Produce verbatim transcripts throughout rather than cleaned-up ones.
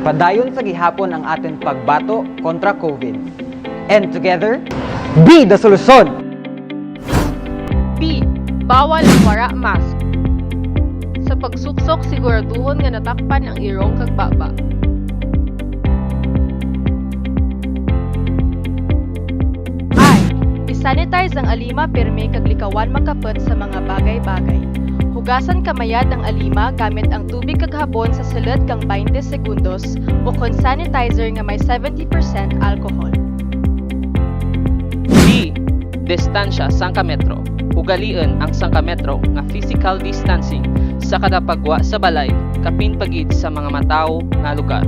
Padayon sa gihapon ang atun pagbato kontra COVID. And together, be the solusyon! P, bawal ang wara mask. Sa pagsuksok, siguraduhon nga natakpan ang irong kag baba. I, i-sanitize ang alima pirme kag likawan makaput sa mga bagay-bagay. Hugasan kamayad ang alima gamit ang tubig kag habon sa sulud kang baynte segundos ukon sanitizer nga may seventy percent alcohol. D, distansya sangka metro. Ugaliun ang sangka metro nga physical distancing sa kada paggwa sa balay, kapin pa gid sa mga matawo nga lugar.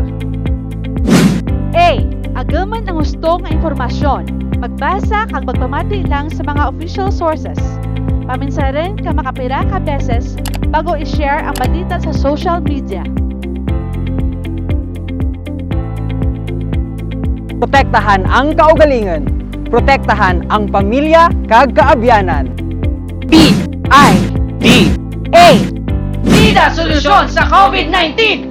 A, agumun ang husto nga impormasyon. Magbasa kag magpamati lang sa mga official sources. Paminsarun kang makapira ka beses bago i-share ang balita sa social media. Protektahan ang kaugalingun. Protektahan ang pamilya kag kaabyanan. P I D A. Be the solusyon sa COVID nineteen!